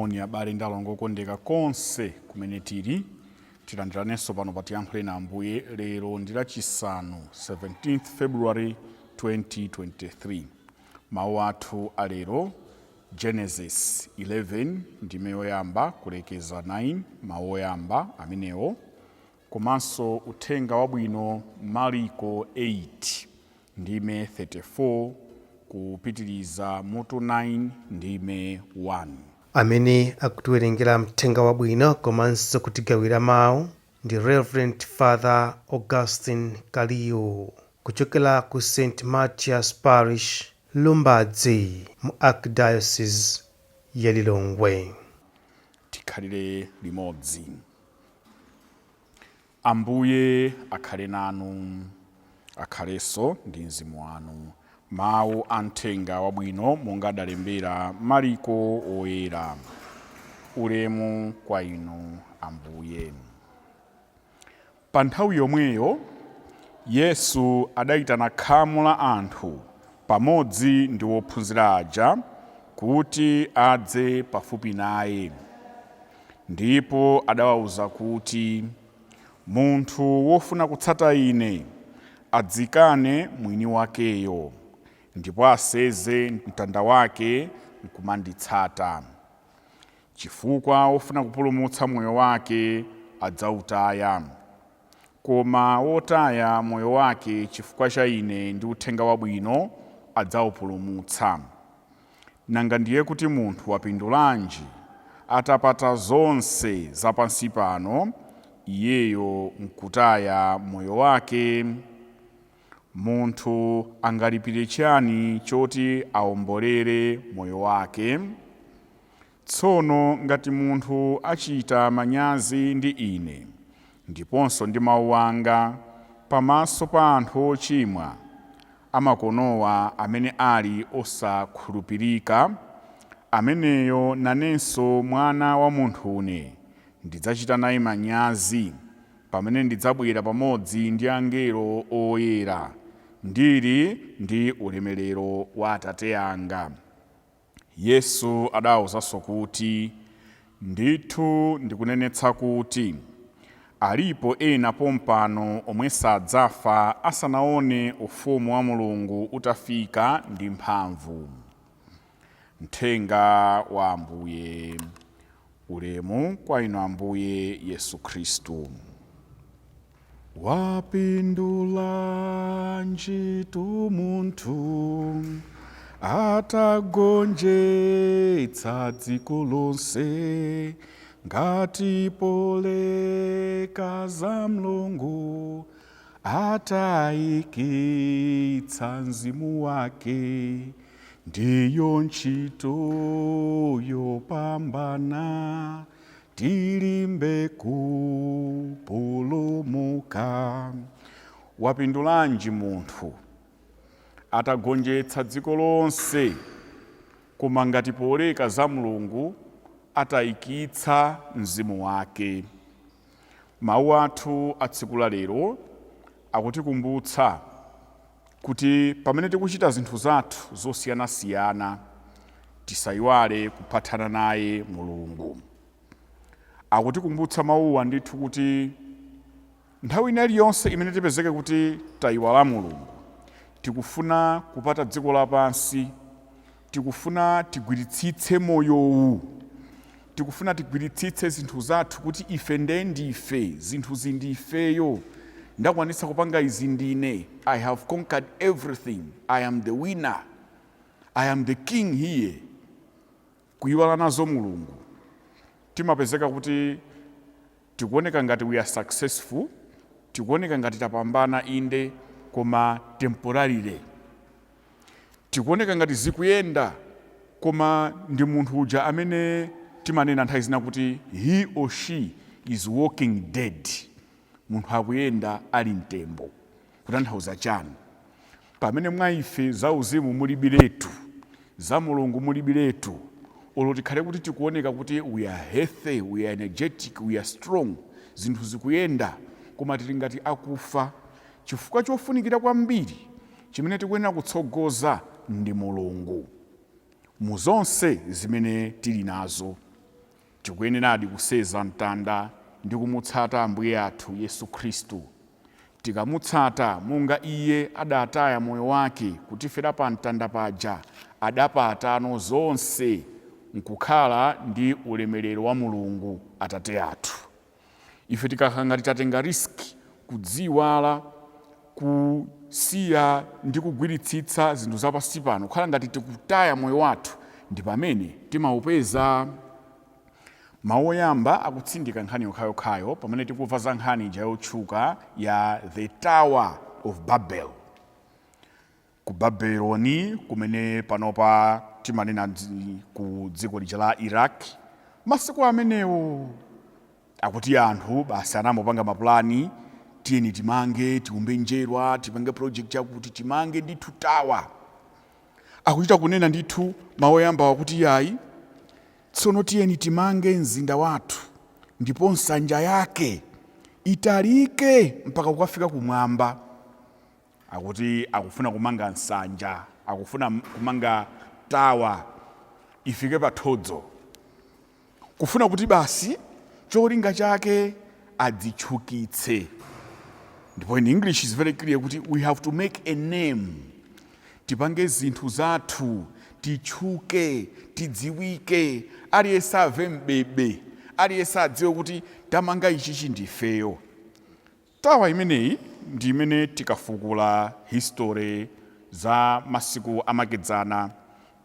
Moni abale ndi alongo okondeka konse kumene tili. Tilandiranenso pano pa Tiyankhuleni Ambuye. Lero ndi Lachisanu, 17th February 2023. Mawu athu alero, Genesis 11 ndime yoyamba kulekeza 9, mawu oyamba amenewo, komanso Uthenga Wabwino Mariko 8 ndime 34 kupitiriza mutu 9 ndime 1. Amene akutiwerengera Mthenga Wabwino komanso kutigawira mawu ndi Reverend Father Augustine Kaliu kuchokera ku St Mathias Parish, Lumbadzi, mu Archdiocese ya Lilongwe. Tikhalire limodzi. Ambuye akhale nanu. Akhalenso ndi mzimu wanu. Mawu a Mthenga Wabwino monga adalembera Mariko Woyera. Ulemu kwa inu, Ambuye. Pa nthawi yomweyo Yesu adaitana khamu la anthu pamodzi ndi ophunzira aja kuti adze pafupi naye. Ndipo adawauza kuti, Munthu wofuna kutsata Ine, adzikane mwini wakeyo, ndipo asenze mtanda wake nkumanditsata. Chifukwa wofuna kupulumutsa moyo wake adzautaya, koma wotaya moyo wake chifukwa cha Ine ndi Uthenga Wabwino adzaupulumutsa. Nanga ndiye kuti munthu wapindulanji atapata zonse za pansi pano, iyeyo nkutaya moyo wake? Munthu angalipire chiyani choti aombolere moyo wake? Tsono ngati munthu achita manyazi ndi Ine ndiponso ndi mau anga pamaso pa anthu ochimwa amakonowa amene ali osakhulupirika, ameneyo nanenso Mwana wa Munthune ndidzachita naye manyazi pamene ndidzabwera pamodzi ndi angelo oyera, ndili ndi ulemerero wa Atate anga. Yesu adawawuzanso kuti, Ndithu ndikunenetsa kuti, alipo ena pompano omwe sadzafa asanaone Ufumu wa Mulungu utafika ndi mphamvu. Mthenga wa Ambuye. Ulemu kwa inu, Ambuye Yesu Khristu. Wapindulanji munthu atagonjetsa dziko lonse, ngati poleka za Mulungu atayikitsa mzimu wake? Ndiyo ntchito yopambana, tilimbe kupulumuka. Wapindulanji munthu atagonjetsa dziko lonse, koma ngati poleka za Mulungu atayikitsa mzimu wake? Mawu athu a tsiku la lero akutikumbutsa kuti pamene tikuchita zinthu zathu zosiyanasiyana, tisayiwale kuphatana naye Mulungu. Akutikumbutsa mawuwa ndithu kuti nthawi ina iliyonse imene tipezeke kuti tayiwala Mulungu, tikufuna kupata dziko lapansi, tikufuna tigwiritsitse moyowu, tikufuna tigwiritsitse zinthu zathu kuti ife nde ndife, zinthuzi ndifeyo, ndakwanitsa kupanga izi ndine, I have conquered everything, I am the winner, I am the king here, kuyiwala nazo Mulungu, timapezeka kuti tikuoneka ngati we are successful, tikuoneka ngati tapambana, inde, koma temporarily. Tikuoneka ngati zikuyenda, koma ndi munthu uja amene timanena nthawi zina kuti he or she is walking dead, munthu akuyenda ali mtembo. Kutanthauza chani? Pamene mwa ife zauzimu mulibiretu, za Mulungu mulibiretu, olo tikhale kuti tikuoneka kuti we are healthy, we are energetic, we are strong, zinthu zikuyenda, koma tili ngati akufa, chifukwa chofunikira kwambiri chimene tikuyenera kutsogoza ndi Mulungu mu zonse zimene tili nazo. Tikuyeneradi kusenza mtanda ndi kumutsata Ambuye athu Yesu Khristu. Tikamutsata monga iye adataya moyo wake kutifera pa mtanda paja, adapatano zonse nkukhala ndi ulemerero wa Mulungu Atate athu. Ife tikakhala ngati tatenga risk kudziwala, kusiya ndi kugwiritsitsa zinthu zapansi pano, kukhala ngati tikutaya moyo wathu, ndi pamene timaupeza. Mawu oyamba akutsindika nkhani yokhayokhayo pamene tikumva za nkhani ija yotchuka ya the Tower of Babel ku Babeloni, kumene panopa timanena ku dziko lija la Iraq. Masiku amenewo akuti anthu basi anamopanga mapulani: tiyeni timange, tiumbe njerwa, tipange project yakuti timange ndithu tower. Akuchita kunena ndithu mawu oyamba wakuti, "Yayi, tsono tiyeni timange mzinda wathu, ndipo nsanja yake italike mpaka kukafika kumwamba." Akuti akufuna kumanga nsanja, akufuna kumanga tower ifike pathodzo, kufuna kuti basi cholinga chake adzitchukitse. Ndipo in English is very clear kuti we have to make a name, tipange zinthu zathu, titchuke, tidziwike, aliyense amve mbebe, aliyense adziwe kuti tamanga ichichi ndifeyo. Tower imeneyi ndi imene tikafukula history za masiku amakedzana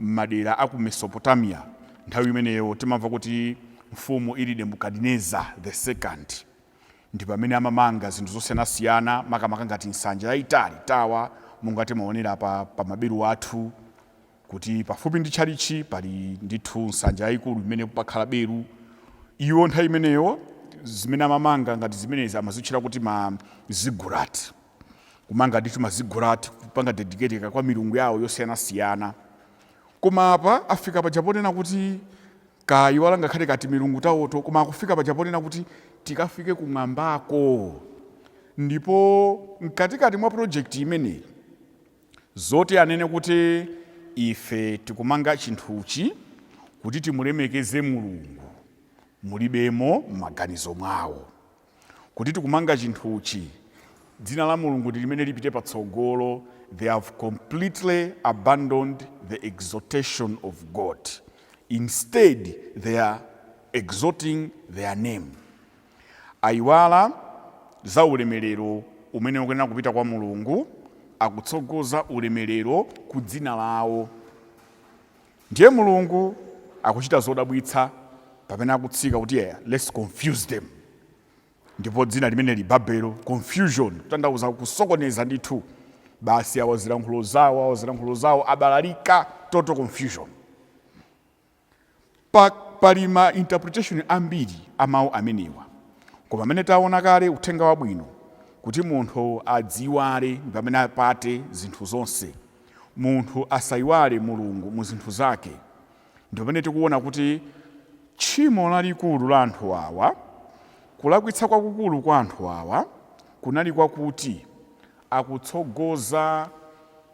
m'madera aku Mesopotamia, nthawi imeneyo timamva kuti mfumu ili Nebukadineza the Second, ndi pamene amamanga zinthu zosiyanasiyana, makamaka ngati nsanja yayitali, tower, monga timaonera pa maberu athu kuti pafupi ndi tchalichi pali ndithu nsanja yayikulu imene pakhala beru. Iwo nthawi imeneyo zimene amamanga ngati zimenezi amazitchera kuti ma ziggurat, kumanga ndithu ma ziggurat, kupanga dedicate kwa milungu yawo yosiyanasiyana. Koma apa afika paja ponena kuti kayiwala ngakhale kati milungu tawoto, koma akufika paja ponena kuti tikafike kumwambako. Ndipo mkatikati mwa project imeneyi, zoti anene kuti ife tikumanga chinthuchi kuti timulemekeze Mulungu mulibemo m'maganizo mwawo. Kuti tikumanga chinthuchi, dzina la Mulungu ndi limene lipite patsogolo, they have completely abandoned the exaltation of God. Instead they are exalting their name. Ayiwala za ulemerero umene ukuyenera kupita kwa Mulungu, akutsogoza ulemerero ku dzina lawo. Ndiye Mulungu akuchita zodabwitsa pamene akutsika kuti, "Yeah, let's confuse them." Ndipo dzina limeneli Babelo, confusion, kutanthauza kusokoneza ndithu. Basi, awa zilankhulo zawo, awa zilankhulo zawo, abalalika, total confusion. Pali ma interpretation ambiri a mawu amenewa, koma amene taona kale uthenga wabwino kuti munthu adziwale ndi pamene apate zinthu zonse, munthu asayiwale Mulungu mu zinthu zake. Ndi pamene tikuona kuti tchimo lalikulu la anthu awa, kulakwitsa kwakukulu kwa anthu awa kunali kwakuti akutsogoza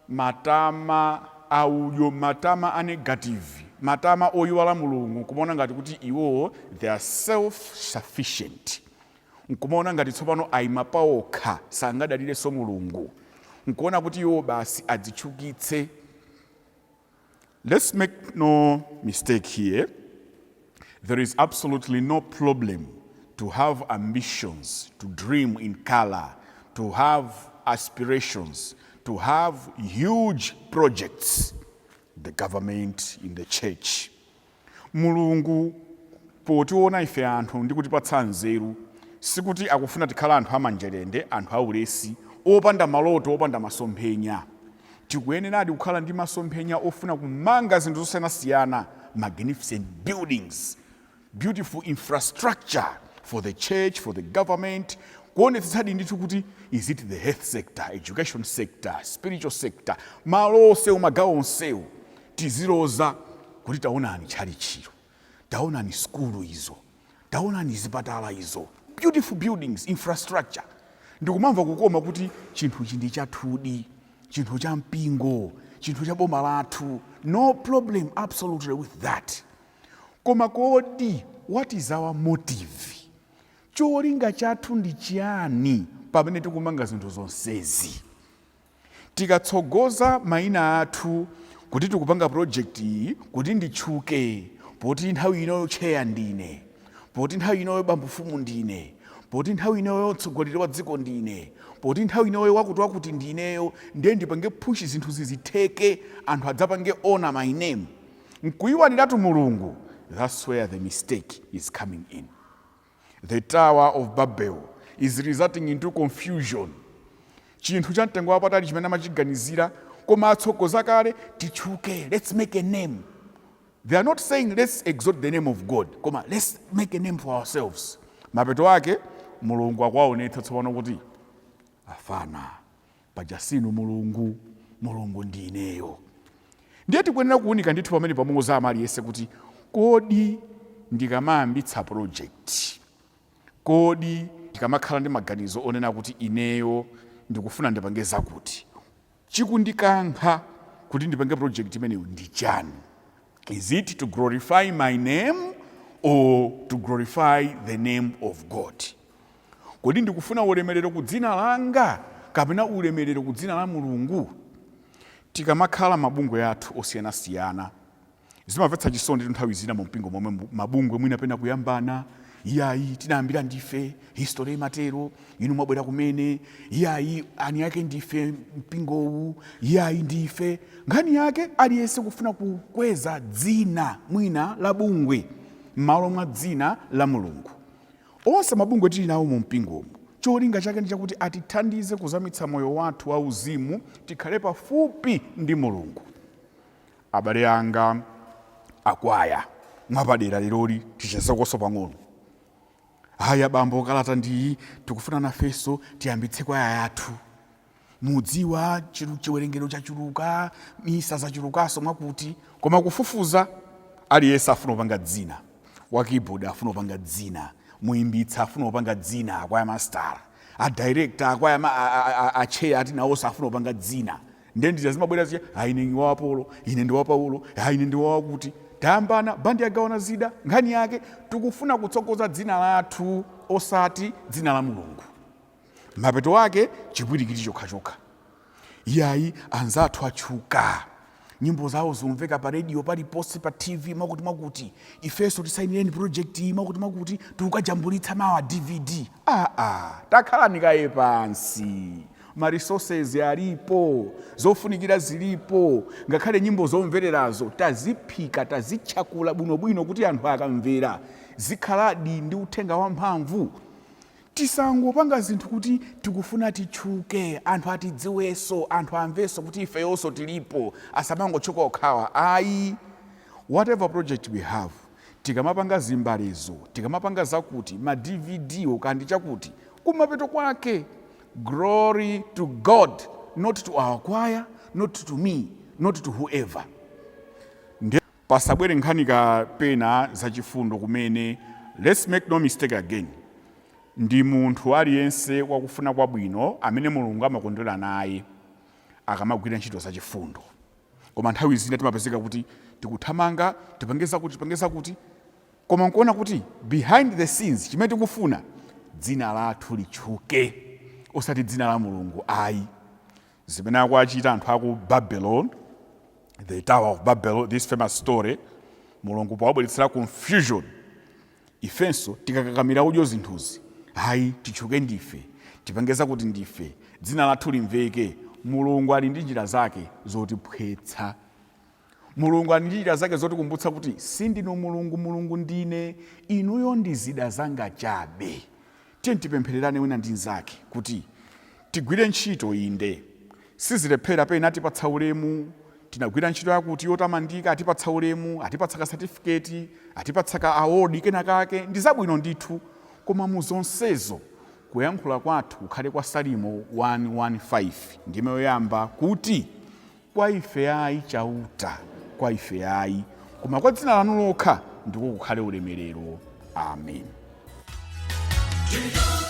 matama audyo, matama a negative, matama oyiwala Mulungu, nkumaona ngati kuti iwo they are self sufficient, nkumaona ngati tsopano ayima paokha, sangadalirenso Mulungu, nkuona kuti iwo basi adzitchukitse. Let's make no mistake here. There is absolutely no problem to have ambitions, to dream in color, to have aspirations, to have huge projects, the government, in the church. Mulungu potiona ife anthu ndi kutipatsa nzeru, sikuti akufuna tikhala anthu amanjerende, anthu aulesi, opanda maloto, opanda masomphenya. Tikuyeneradi kukhala ndi masomphenya ofuna kumanga zinthu zosiyanasiyana, magnificent buildings, beautiful infrastructure for the church, for the government, kuonetsetsadi ndithu kuti is it the health sector, education sector, spiritual sector, malo onsewo, magawo onsewo, tiziloza kuti taonani tchalichiro, taonani skulu izo, taonani zipatala izo, beautiful buildings, infrastructure, ndikumamva kukoma kuti chinthuchi ndi chathudi, chinthu cha mpingo, chinthu cha boma lathu. No problem absolutely with that. Koma kodi What is our motive? Cholinga chathu ndi chiyani pamene tikumanga zinthu zonsezi? Tikatsogoza mayina athu kuti tikupanga project iyi kuti nditchuke, poti nthawi inoyo chair ndine, poti nthawi inoyo bambo mfumu ndine, poti nthawi inoyo mtsogoleri wa dziko ndine, poti nthawi inoyo wakuti wakuti ndineyo, ndiye ndipange push zinthu zizitheke, anthu adzapange honor my name, nkuyiwaliratu Mulungu, that's where the mistake is coming in. The Tower of Babel is resulting into confusion. Chinthu cha mtengo wapatali chimene amachiganizira, koma atsogoza kale titchuke, let's make a name. They are not saying let's exalt the name of God, koma let's make a name for ourselves. Mapeto ake Mulungu akuwaonetsa tsopano kuti afana paja sinu Mulungu, Mulungu ndi ineyo. Ndiye tikuyenera kuwunika ndithu pamene pamozama aliyense kuti kodi ndikamayambitsa project, kodi ndikamakhala ndi maganizo onena kuti ineyo ndikufuna ndipange zakuti, chikundikankha kuti ndipange project imeneyo ndi chani? Is it to glorify my name or to glorify the name of God? Kodi ndikufuna ulemerero ku dzina langa kapena ulemerero ku dzina la Mulungu? Tikamakhala mabungwe athu osiyanasiyana, zimamvetsa chisoni nthawi zina mu mpingo momwe mabungwe mwina pena kuyambana, iyayi, tinayambira ndife, history imatero, inu mwabwera kumene, iyayi, ani yake ndife mpingowu, iyayi, ndife. Nkhani yake aliyense kufuna kukweza dzina mwina la bungwe m'malo mwa dzina la Mulungu. Onse mabungwe tili nawo mu mpingomu, cholinga chake ndi chakuti atithandize kuzamitsa moyo wathu wauzimu, tikhale pafupi ndi Mulungu. Abale anga akwaya, mwapadera leroli tichezekonso pang'ono. Haya bambo, kalata ndiyi, tikufuna nafenso tiyambitse kwaya yathu. Mudziwa chiwerengero chachuluka, misa zachulukanso mwakuti, koma kufufuza aliyense afuna kupanga dzina. Wa keyboard afuna kupanga dzina, muimbitsa afuna kupanga dzina, akwaya master, a director akwaya a chair ati nawonso afuna kupanga dzina. Ndiye ndija zimabwera zija, "Ah, ine ndi wa Apolo, ine ndi wa Paulo, ah, ine ndi wa wakuti." Tayambana, bandi yagawana zida. Nkhani yake tikufuna kutsogoza dzina lathu osati dzina la Mulungu. Mapeto ake chipwirikiti chokhachokha. Iyayi, anzathu atchuka, nyimbo zawo zimveka pa radio, paliponse, pa TV, mwakuti mwakuti, ifenso tisayinireni project iyi, mwakuti mwakuti, tikukajambulitsa mawa DVD. Aa, takhalani kaye pansi. Ma resources alipo, zofunikira zilipo, ngakhale nyimbo zomvererazo taziphika, tazitchakula bwinobwino kuti anthu akamvera zikhaladi ndi uthenga wamphamvu. Tisangopanga zinthu kuti tikufuna titchuke, anthu atidziwenso, anthu amvenso kuti ifeyonso tilipo, asamangotchuka okhawa, ayi. Whatever project we have, tikamapanga zimbalezo, tikamapanga zakuti, ma DVD kandi chakuti, kumapeto kwake glory to God, not to our choir, not to me, not to whoever. Ndiye pasabwere nkhani kapena zachifundo kumene. Let's make no mistake again, ndi munthu aliyense wakufuna kwabwino amene Mulungu amakondwera naye akamagwira ntchito zachifundo. Koma nthawi zina timapezeka kuti tikuthamanga, tipange zakuti, tipange zakuti, koma nkuona kuti behind the scenes chimene tikufuna dzina lathu litchuke osati dzina la Mulungu, ayi. Zimene akuachita anthu aku Babylon, the Tower of Babel, this famous story, Mulungu powabweretsera confusion. Ifenso tikakakamira udyo zinthuzi, hayi, titchuke ndife, tipange zakuti ndife, dzina lathu limveke, Mulungu ali ndi njira zake zotiphwetsa. Mulungu ali ndi njira zake zotikumbutsa kuti sindinu Mulungu, Mulungu ndine, inuyo ndi zida zanga chabe. Tiye tipemphererane wina ndi mnzake kuti tigwire ntchito. Inde, sizilephera pena atipatsa ulemu, tinagwira ntchito yakuti yotamandika, atipatsa ulemu, atipatsa ka certificate, atipatsa ka award kena kake, ndi zabwino ndithu. Koma mu zonsezo kuyankhula kwathu kukhale kwa Salimo 115 ndime yoyamba kuti, "Kwa ife ayi, Chauta, kwa ife ayi, koma kwa dzina lanu lokha ndiko kukhale ulemerero." Amen. Do you